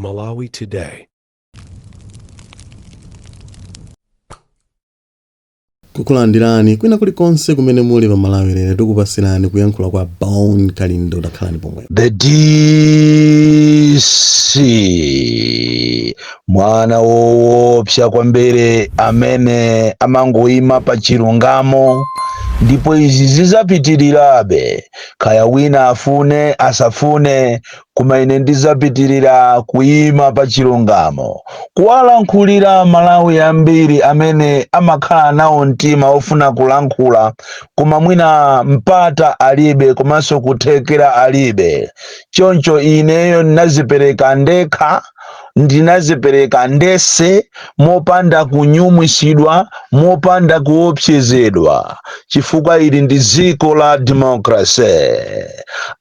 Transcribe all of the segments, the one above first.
Malawi Today. Kukulandirani kwina kulikonse kumene muli pa Malawi Lero, tikupasirani kuyankhula kwa Bon Kalindo. Takhalani pomwe. The DC, mwana woopsa kwambiri amene amangoyima pa chilungamo, ndipo izi zizapitirirabe kaya wina afune asafune, koma ine ndizapitirira kuyima pa chilungamo, kuwalankhulira Malawi ambiri amene amakhala nawo mtima ofuna kulankhula koma mwina mpata alibe komanso kuthekera alibe. Choncho ineyo ndinazipereka ndekha, ndinazipereka ndese, mopanda kunyumwisidwa, mopanda kuopsezedwa, chifukwa ili ndi dziko la democracy.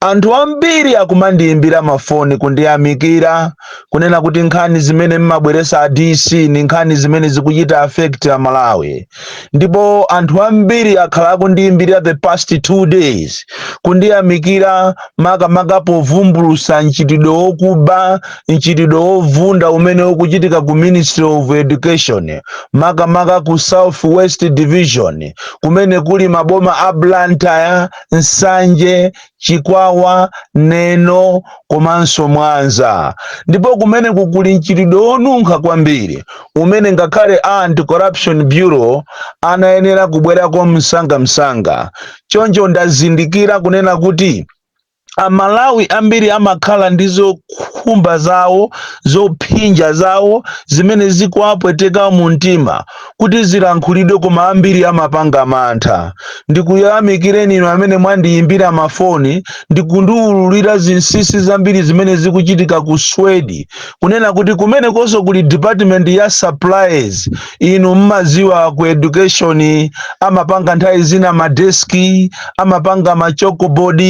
Anthu ambiri akumandiyimbira mafoni kundiyamikira, kunena kuti nkhani zimene mmabweresa a DC ni nkhani zimene zikuchita affect Amalawi. Ndipo anthu ambiri akhala akundiyimbira the past 2 days kundiyamikira, makamaka povumbulusa mchitidwe wokuba, mchitidwe wovunda umene ukuchitika ku Ministry of Education, makamaka ku South West Division, kumene kuli maboma a Blantyre, Nsanje, Chikwawa, Neno komanso Mwanza. Ndipo kumene kukuli mchitidwe wonunkha kwambiri umene ngakhale a Anti-Corruption Bureau anayenera kubwerako msangamsanga. Choncho ndazindikira kunena kuti Amalawi ambiri amakhala ndi zokhumba zawo, zophinja zawo zimene zikuwapweteka mu mtima kuti zilankhulidwe, koma ambiri amapanga mantha. Ndikuyamikireni inu amene mwandiyimbira mafoni ndikundiwululira zinsinsi zambiri zimene zikuchitika ku Swedi, kunena kuti kumene konso kuli department ya supplies. Inu mmaziwa ku education amapanga nthawi zina madeski, amapanga machalkboard,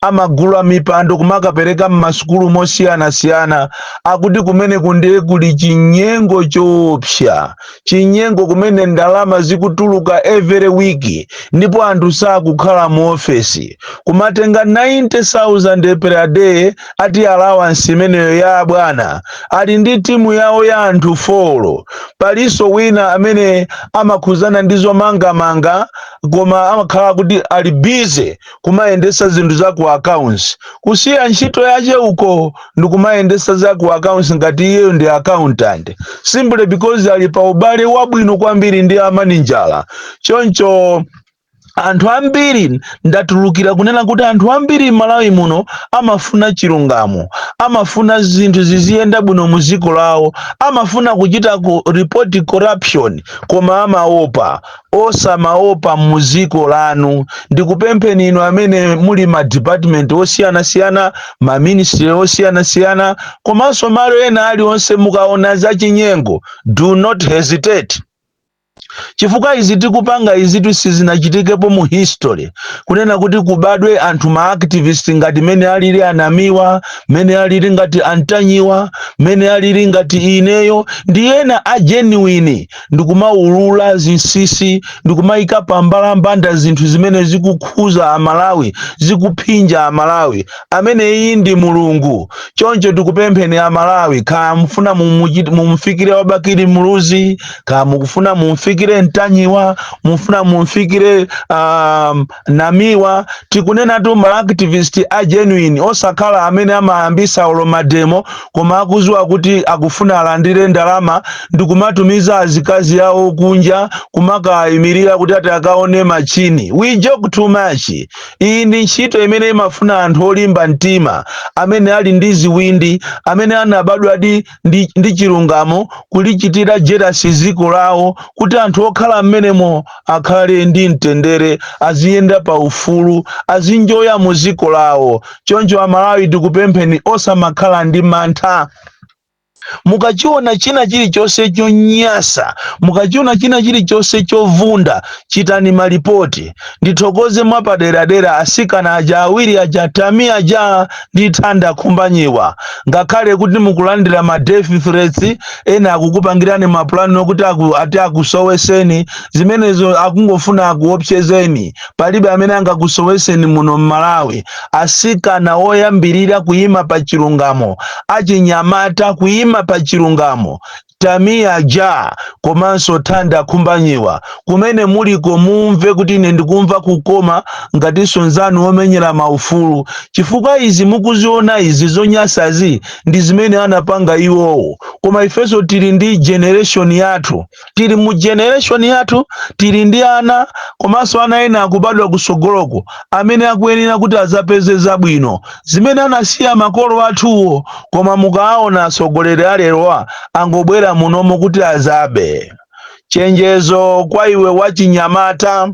amagula mipando kumakapereka mmasukulu mosiyanasiyana. Akuti kumene kundiye kuli chinyengo choopsa, chinyengo kumene ndalama zikutuluka every week, ndipo anthu sakukhala mu ofesi, kumatenga 90,000 per day ati allowance imeneyo ya bwana. Ali ndi timu yawo ya anthu 4. Palinso wina amene amakhuzana ndi zomangamanga, koma amakhala kuti ali busy kumayendesa zinthu za ku accounts, kusiya ntchito yache uko ndikumayendesa za ku accounts ngati iyeyo ndi accountant, simply because ali pa ubale wabwino kwambiri ndi amaninjala. Choncho anthu ambiri, ndatulukira kunena kuti anthu ambiri m'Malawi muno amafuna chilungamo, amafuna zinthu ziziyenda bwino mu dziko lawo, amafuna kuchita ku report corruption, koma amaopa. Osamaopa mu dziko lanu. Ndikupempheni inu amene muli ma department osiyanasiyana, ma ministry osiyanasiyana, komanso malo ena aliwonse, mukaona zachinyengo, do not hesitate, chifukwa izi tikupanga izitu sizinachitikepo mu history, kunena kuti kubadwe anthu ma activist ngati mene alili Anamiwa, mene alili ngati Antanyiwa, mene alili ngati ineyo ndi ena a genuine, ndikumaulula zinsinsi, ndikumayika pambalambanda zinthu zimene zikukhuza Amalawi, zikuphinja Amalawi. Amene iyi ndi Mulungu. Choncho tikupempheni Amalawi, kaya mufuna mumfikire Wabakili Muluzi, kaya mukufuna mumfikire Ntanyiwa, mufuna mumfikire Namiwa, tikunenatu ma activist a genuine, osakhala amene amayambisa olo mademo koma akuziwa kuti akufuna alandire ndalama ndikumatumiza azikazi awo kunja kumakayimirira kuti ati akaone machini. We joke too much. Iyi ndi ntchito imene imafuna anthu olimba mtima, amene ali ndi ziwindi, amene anabadwa ndi chilungamo, kulichitira jealous dziko lawo kuti anthu okhala mmenemo akhale ndi mtendere, aziyenda pa ufulu, azinjoya mu dziko lawo. Choncho Amalawi, tikupempheni, osamakhala ndi mantha. Mukachiona china chilichonse chonyasa, mukachiona china chilichonse chovunda, chitani malipoti. Ndithokoze mwapaderadera asikana aja awiri aja, Tami aja ndi Thanda Khumbanyiwa. Ngakhale kuti mukulandira ma death threats, ena akukupangirani mapulani okuti ati akusoweseni, zimenezo akungofuna akuopsezeni. Palibe amene angakusoweseni muno mMalawi. Asikana oyambirira kuyima pa chilungamo, achinyamata kuyima pa chilungamo, Tamiya ja komanso Thanda Khumbanyiwa, kumene muliko mumve kuti ine ndikumva kukoma ngatinso nzanu omenyera maufulu, chifukwa izi mukuziona izi zonyasazi ndi zimene anapanga iwowo. Koma ifenso tili ndi generation yathu, tili mu generation yathu, tili ndi ana komanso ana ena akubadwa kusogoloko amene akuyenera kuti azapeze zabwino zimene anasiya makolo athuwo. Koma mukaona atsogoleri alerowa angobwera munomo kuti azabe. Chenjezo kwa iwe wachinyamata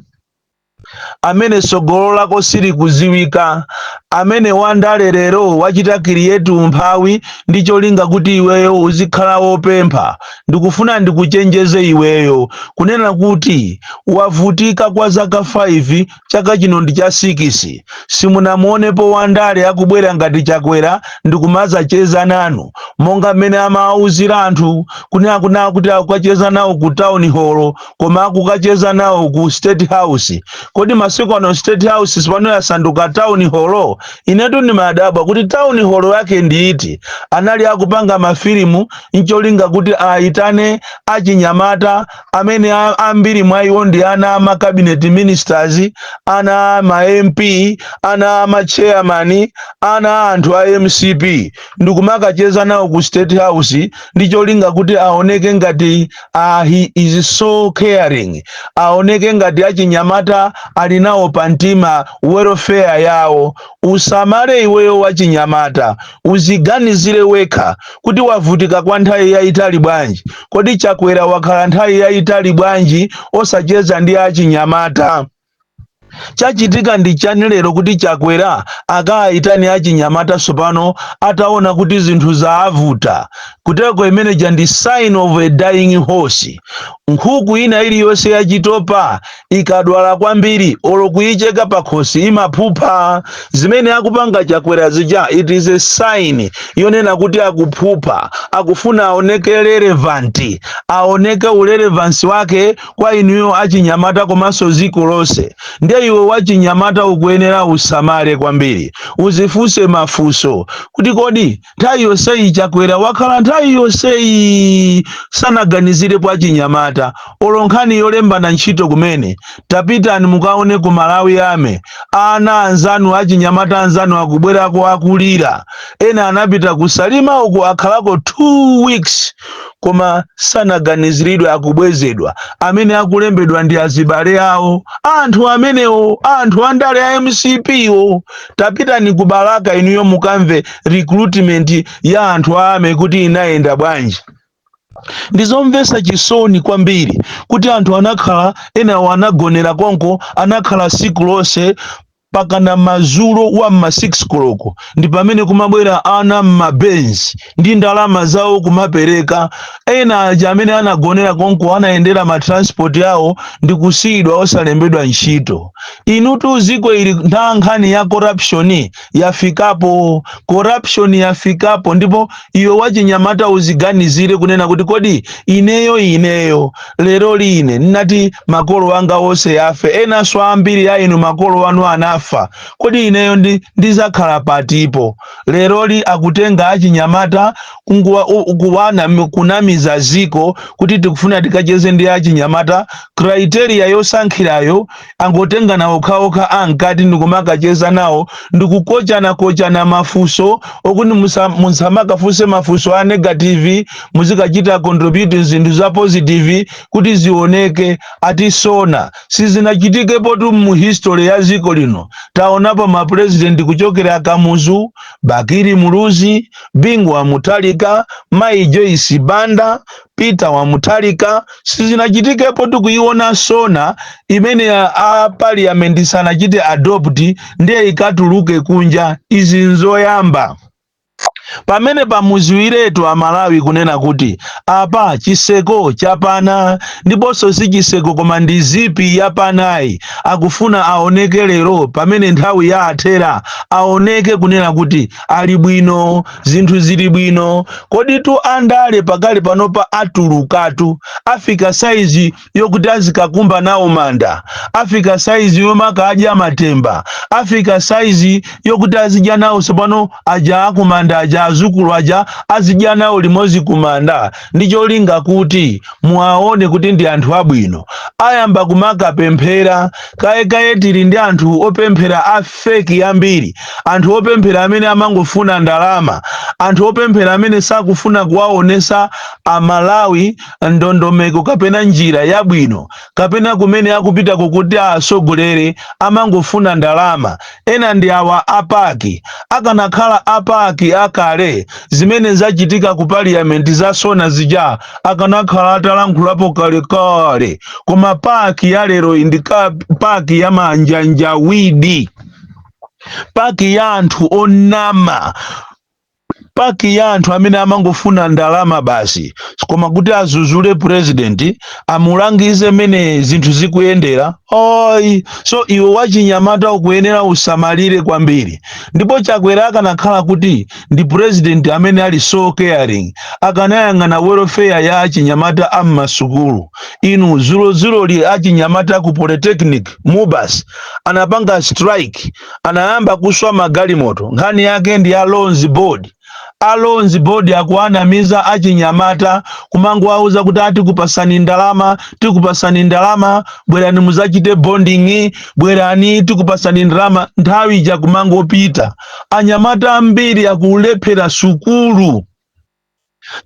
amene tsogolo lako silikuziwika, amene wandale lero wachita create umphawi ndi cholinga kuti iweyo uzikhala wopempha. Ndikufuna ndikuchenjeze iweyo kunena kuti wavutika kwa zaka 5, chaka chino ndi cha 6, simunamuonepo wandale akubwera ngati Chakwera ndikumazacheza nanu monga mmene amauzira anthu kunena kuna kuti akukacheza nawo ku town hall, koma akukacheza nawo ku State House. Kodi masiku ano State House sipano yasanduka town hall? Inetu ndimadabwa kuti town hall yake ndiiti. Anali akupanga mafilimu ncholinga kuti aitane achinyamata amene ambiri mwa iwo ndi ana ama cabinet ministers, ana ma MP, ana ama chairman, ana anthu a MCP, ndikumakacheza nawo ku State House ndi cholinga kuti aoneke ngati he is so caring, aoneke ngati achinyamata ali nawo pamtima, welfare yawo. Usamale iweyo wachinyamata, uziganizire wekha kuti wavutika kwa nthawi yayitali bwanji. Kodi Chakwera wakhala nthawi yayitali bwanji osacheza ndi achinyamata? Chachitika ndi chani lero kuti Chakwera akayitani achinyamata sopano ataona kuti zinthu zaavuta? Kuteko imeneja ndi sign of a dying horse. Nkhuku ina iliyonse yachitopa ikadwala kwambiri, olo kuyicheka pakhosi imaphupha. Zimene akupanga Chakwera zija, it is a sign yonena kuti akuphupha, akufuna aoneke relevant, aoneke urelevancy wake kwa inuyo achinyamata komanso dziko lonse. Ndiye iwe wachinyamata ukuyenera usamale kwambiri, uzifunse mafunso kuti kodi nthawi yonseyi Chakwera wakhala nthawi yonseyi sanaganizirepo achinyamata, olo nkhani yolembana ntchito kumene? Tapitani mukaone ku Malawi Army, ana anzanu, achinyamata anzanu akubwerako akulira. Ena anapita kusalima uku, akhalako 2 weeks koma sanaganiziridwe, akubwezedwa. Amene akulembedwa ndi azibale awo, anthu amenewo, anthu andale a MCP wo. Tapitani ku Balaka inuyo mukamve recruitment ya anthu a army kuti inayenda bwanji. Ndizomvetsa chisoni kwambiri kuti anthu anakhala, enawo anagonera konko, anakhala siku lonse pakana madzulo wa ma 6 koloko ndi pamene kumabwera ana m'mabenzi ndi ndalama zawo kumapereka. Ena aja amene anagonera konko anayendera ma transport yawo ndi kusiyidwa osalembedwa ntchito. Inutu ziko ili nkhani ya corruption yafikapo, corruption yafikapo. Ndipo iwe wachinyamata uziganizire kunena kuti kodi ineyo lero line nnati makolo anga onse afe, enanso ambiri a inu makolo anu anafa, kodi ineyo ndizakhala patipo? Leroli akutenga achinyamata kuwana kunamiza ziko kuti tikufuna tikacheze ndi achinyamata. Criteria yosankhirayo angotenga nawo okhaokha ankati ndikumakacheza nawo ndikukochana-kochana mafunso okuti musamakafunse mafunso a negative, muzikachita contribute zinthu za positive kuti zioneke. Ati SONA sizinachitikepotu mu history ya ziko lino. Taonapo mapresident kuchokera Kamuzu, Bakili Muluzi, Bingu wa Mutharika, Mai Joyce Banda, Peter wa Mutharika, sizinachitikepo tikuiona SONA imene a parliament sanachite adopt ndiye ikatuluke kunja. Izi nzoyamba. Pamene pamuziwiretu Amalawi kunena kuti apa chiseko chapana, ndiponso si chiseko koma ndi zipi yapanayi. Akufuna aoneke lero pamene nthawi ya athera, aoneke kunena kuti ali bwino, zinthu zili bwino. Koditu andale pakali panopa atulukatu, afika saizi yokuti azikakumba nawo manda, afika saizi yomakadya matemba, afika saizi yokuti azidya nawo tsopano aja akumanda aja, azukulu aja azidya nawo limodzi kumanda, ndi cholinga kuti muwaone kuti ndi anthu abwino. Ayamba kumakapemphera kayekaye. Tili ndi anthu opemphera a fake ambiri, anthu opemphera amene amangofuna ndalama, anthu opemphera amene sakufuna kuwaonesa Amalawi ndondomeko kapena njira yabwino kapena kumene akupita kukuti asogolere, amangofuna ndalama. Ena ndi awa a PAC. Akanakhala a PAC akale, zimene zachitika ku parliament za SONA zija akanakhala atalankhulapo kalekale. Koma PAC ya lero ndi PAC ya manjanjawidi, PAC ya anthu onama, PAC ya anthu amene amangofuna ndalama basi. Koma kuti azuzule president, amulangize mmene zinthu zikuyendera, oyi. So iwe wachinyamata ukuyenera usamalire kwambiri. Ndipo Chakwera akanakhala kuti ndi president amene ali so caring, akanayang'ana welfare ya achinyamata am'masukulu. Inu, zulozuloli achinyamata ku Polytechnic MUBAS anapanga strike, anayamba kuswa magalimoto. Nkhani yake ndi ya Loans Board. A Loans Board akuanamiza achinyamata, kumangowauza kuti atikupasani ndalama, tikupasani ndalama, bwerani muzachite bonding, bwerani tikupasani ndalama. Nthawi ija kumangopita, anyamata ambiri akulephera sukulu.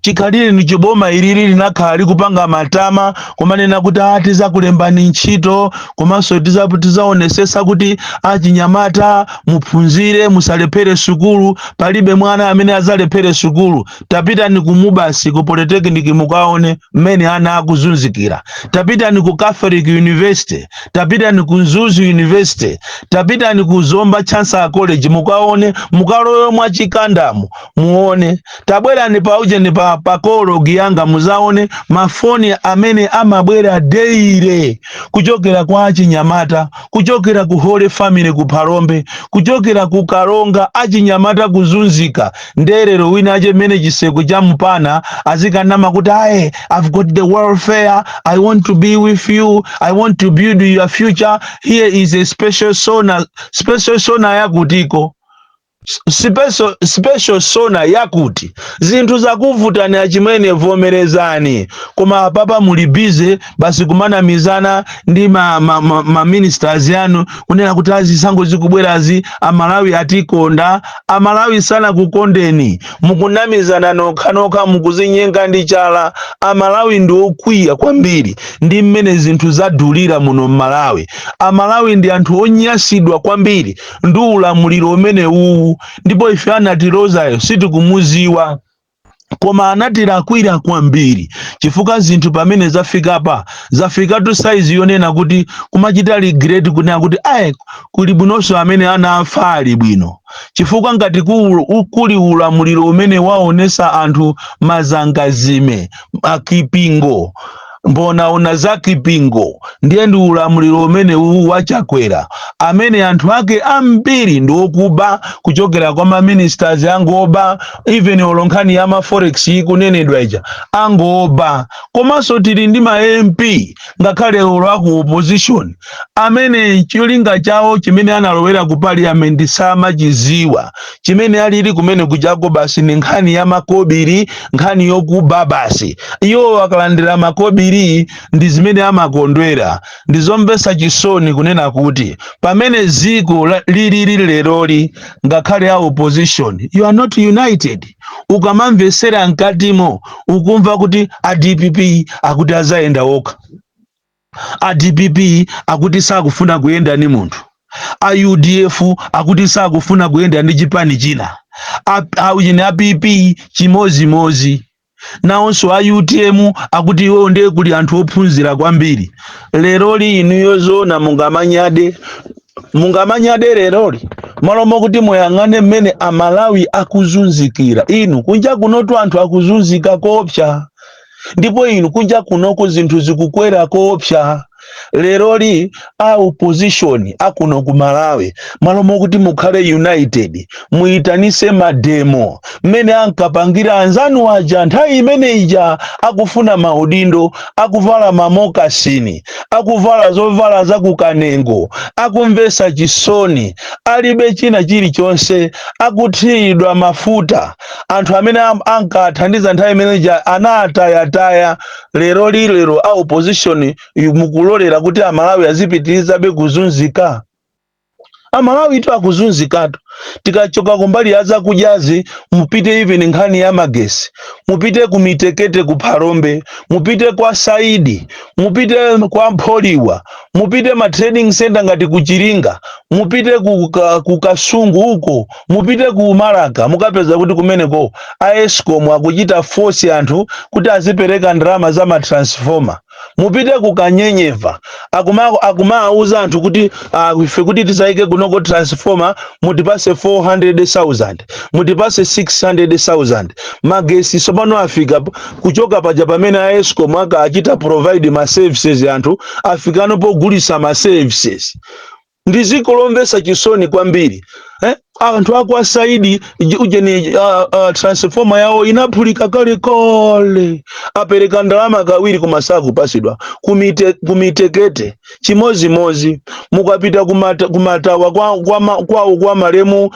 Chikhalire ni chiboma ilili linakhala likupanga matama kumanena kuti tizakulembani ntchito, komanso tizaonesesa kuti achinyamata muphunzire, musalephere sukulu, palibe mwana amene azalephere sukulu. Tapitani ku MUBAS, ku Polytechnic, mukaone mmene ana akuzunzikira. Tapitani ku Catholic University, tapitani ku Mzuzu University, tapitani ku Zomba Chancellor College, mukaone, mukalowe mwachikandamu muone. Tabwerani pa ujeni pa call log yanga, muzaone mafoni amene amabwera daily kuchokera kwa achinyamata, kuchokera ku Holy Family ku Phalombe, kuchokera ku Karonga, achinyamata kuzunzika. Nderero wina ache mmene chiseko cha mpana azikanama kuti, "Aye, I've got the welfare, I want to be with you, I want to build your future, here is a special SONA." Special SONA yakutiko? Special SONA yakuti? Zinthu zakuvutani achimwene, vomerezani. Koma apapa muli busy basi kumanamizana ndi ma ministers yanu kunena kuti azisango zikubwerazi Amalawi atikonda. Amalawi sanakukondeni, mukunamizana nokhanokha, mukuzinyenga ndi chala. Amalawi ndi okwiya kwambiri ndi mmene zinthu zadulira muno mMalawi. Amalawi ndi anthu onyasidwa kwambiri ndi ulamuliro umene uwu, ndipo ife anatilozayo sitikumuziwa, koma anatilakwira kwambiri, chifukwa zinthu pamene zafikapa, zafikatu saizi yonena kuti kumachita regret, kunena kuti ayi, kuli bwinonso amene anafa ali bwino, chifukwa ngati kuli ulamuliro umene waonesa anthu mazangazime, akipingo, mbonaona za kipingo, ndiye ndi ulamuliro umene uwu waChakwera, amene anthu ake ambiri ndi okuba, kuchokera kwa ma ministers angoba, even olo nkhani ya ma forex ikunenedwa ija angoba. Komanso tili ndi ma MP, ngakhale olo aku opposition, amene cholinga chawo chimene analowera ku parliament samachiziwa. Chimene alili kumene kuchako basi ni nkhani ya makobiri, nkhani yokuba basi. Iwo akalandira makobiri ndi zimene amakondwera. Ndizomvetsa chisoni kunena kuti pamene ziko lilili leroli, ngakhale a opposition, you are not united. Ukamamvesera mkatimo, ukumva kuti a DPP akuti azayenda okha, a DPP akuti sakufuna kuyenda ni munthu, a UDF akuti sakufuna kuyenda ndi chipani china, a a PP chimozimozi, nawonso a UTM akuti iwo ndiye kuli anthu ophunzira kwambiri. Leroli inuyo zona mungamanyade, mungamanyade leroli Malo mokuti muyang'ane mmene Amalawi akuzunzikira, inu kunja kunotu anthu akuzunzika koopsa, ndipo inu kunja kunoko zinthu zikukwera koopsa. Leroli a opposition akuno ku Malawi, malo mokuti mukhale united, muyitanise mademo mmene ankapangira anzanu aja nthawi imene ija akufuna maudindo, akuvala mamokasini, akuvala zovala zakukanengo, akumvesa chisoni, alibe china chilichonse, akuthiridwa mafuta. Anthu amene ankathandiza nthawi imene ija anatayataya. Lero lilero a opposition mukulolera kuti Amalawi azipitirizabe kuzunzika? Amalawi itu akuzunzikatu. Tikachoka kumbali ya zakudyazi, mupite even nkhani ya magesi, mupite ku Mitekete ku Phalombe, mupite kwa Saidi, mupite kwa Mpholiwa, mupite ma trading center ngati ku Chiringa, mupite ku Kasungu uko, mupite ku Maraka, mukapeza kuti kumeneko a ESCOM akuchita force anthu kuti azipereka ndalama za ma transformer. Mupite ku Kanyenyeva, akumauza anthu kuti ife kuti tisayike kunoko transformer mutipase 400,000, mutipase 600,000. Magesi sopano afika kuchoka paja pamene a ESCOM akachita provide ma services, anthu afikano pogulisa ma services. Ndi dziko lomvetsa chisoni kwambiri, eh? Anthu aku Asaidi ujeni transformer yawo inaphulika kale kale, apereka ndalama kawiri koma sakupasidwa. Kumitekete chimozimozi. Mukapita kumatawa kwawo kwa malemu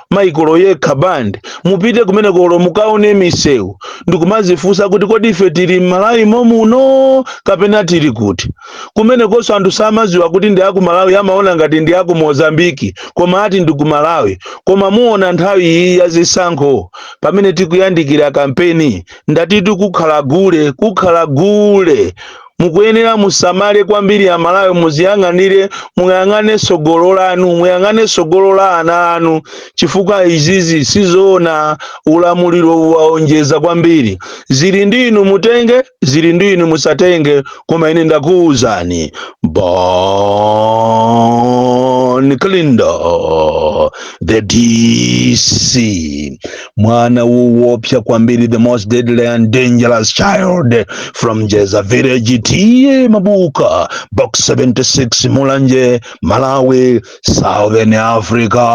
Michael yekha band, mupite kumene kolo mukaone misewu ndikumazifunsa kuti kodi ife tili m'Malawi momuno kapena tili kuti? Kumene konso anthu samaziwa kuti ndi aku Malawi, amaona ngati ndi aku Mozambiki, koma ati ndi ku Malawi. Koma muona nthawi iyi ya zisankho, pamene tikuyandikira kampeni, ndatitu kukhala gule, kukhala gule. Mukuyenera musamale kwambiri Amalawi, muziyang'anire, muyang'ane sogolo lanu, muyang'ane sogolo la ana anu, chifukwa izizi sizoona. Ulamuliro waonjeza kwambiri. Zili ndi inu mutenge, zili ndi inu musatenge, koma ine ndakuwuzani. Bon Kalindo, the DC, mwana woopsa kwambiri, the most deadly and dangerous child from Jeza Village, T/A Mabuka, Box 76, Mulanje, Malawi, Southern Africa.